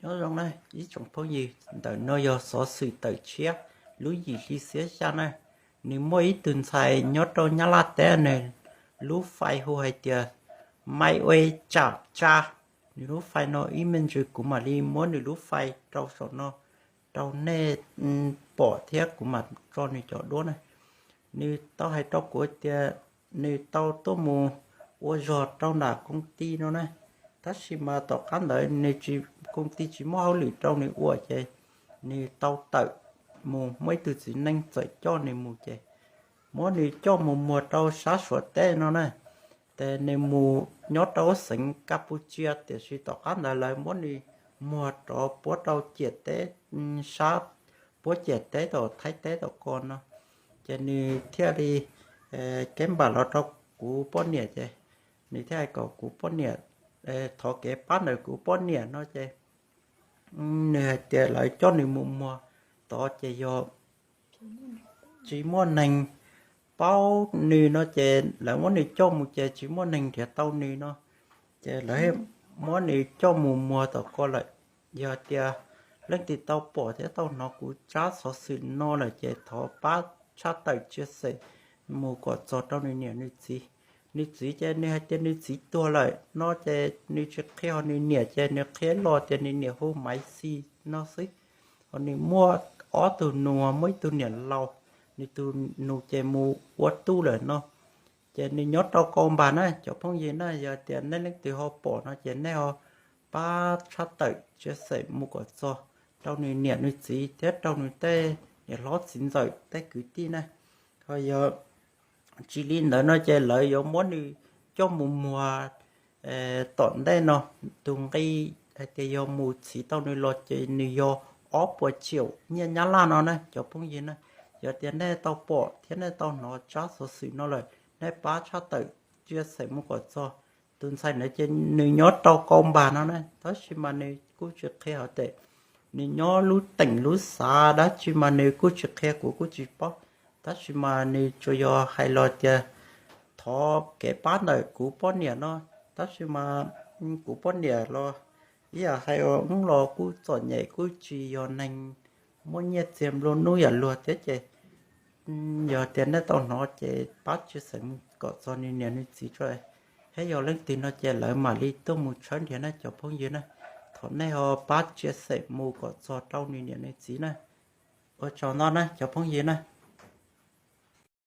Nyob zoo na ib tsoom phooj ywg, ntawm no yog xov xwm tawm tshiab lub yim hli xiab xya na. Nws muaj ib tug ntxhais nyob rau Nyab Laj teb, nws lub fais hu hais tias Mai Ue Tsam Tsa. Nws lub fais no ib me ntsis kuv mam li muab nws lub fais rau saum no rau nej pom thiab kuv mam tso nws cov duab na. Nws tau hais rau kuv tias nws tau tuaj mus ua zog rau nram koom ti no na, tab sis mas tom qab ntawd nws koom ti tsis muaj hauj lwm rau nws ua ces nws tau tawm mus, muaj ib tug txiv neej txawm coj nws mus ces muab nws coj mus muag rau sab Suav teb no na. Ces nws mus nyob rau xeev Kapucia, tiam sis tom qab ntawd lawv muab nws muag rov puab rau ciam teb, sab puab ciam teb tom Thaib teb tom ko no. Ces nws thiaj li kev npam los rau kuv poj niam ces nws thiaj hais kom kuv poj niam thov kev pab ntawm kuv poj niam no ces nws hais tias lawv coj nws mus muag tod ces yog tsis muaj neeg paub nws no ces lawv muab nws coj mus ces tsis muaj neeg nrhiav tau nws no, ces lawv muab nws coj mus muag tom ko lawm. Yog tias leej twg tau pom thiab tau hnov kuv tsab xov xwm no lawm ces thov pab tshaj tawm tsia xem mus kom txog rau nws niam nws txiv. Nws txiv ces nws hais tias nws txiv tuag lawm no ces nws tsis qhia, ho nws niam ces nws qhia los tias nws niam hu Maiv Xis no xwb. Ho nws muaj ob tug nus, muaj ib tug niam laus, nws tus nus ces mus ua tub lawm no. Ces nws nyob rau Kau Npas na cov phooj ywg na, yog tias nej leej twg ho pom no ces nej ho pab tshaj tawm tsia xem mus kom txog rau nws niam nws txiv thiab rau nws tej niam hlob txiv ntxawm tej kwv tij na. Ho yog tsis li ntawd no ces lawv yuav muab nws coj mus muag tom ntej no. Tus nqi hais tias yog mus txhiv tau nws los ces nws yog ob puas tsiaum nyiaj Nyab Laj no na cov phooj ywg na. Yog tias nej tau pom thiab nej tau hnov tsab xov xwm no lawm, nej pab tshaj tawm tsia xem mus kom txog. Tus ntxhais ntawd ces nws nyob rau Kau Npas no na, tab sis mas nws kuj tsis qhia hais tias nws nyob lub teem lub xav dab tsi mas nws kuj tsis qhia, kuv kuj tsis paub. Tab sis mas nws tsuas yog hais los tias thov kev pab ntawm kuv poj niam no, tab sis mas kuv poj niam los ib yam hais ub los kuj txom nyem, kuj tsis yog neeg muaj nyiaj txiag nplua nuj yam luag thiab ces yog tias nej tau hnov ces pab tsia xem mus kom txog nws niam nws txiv tso. Thiab yog leej twg no ces lawv mam li tuaj mus tshawb nrhiav na cov phooj ywg na. Thov nej ho pab tsia xem mus kom txog rau nws niam nws txiv na. Ua tsaug ntau na cov phooj ywg na.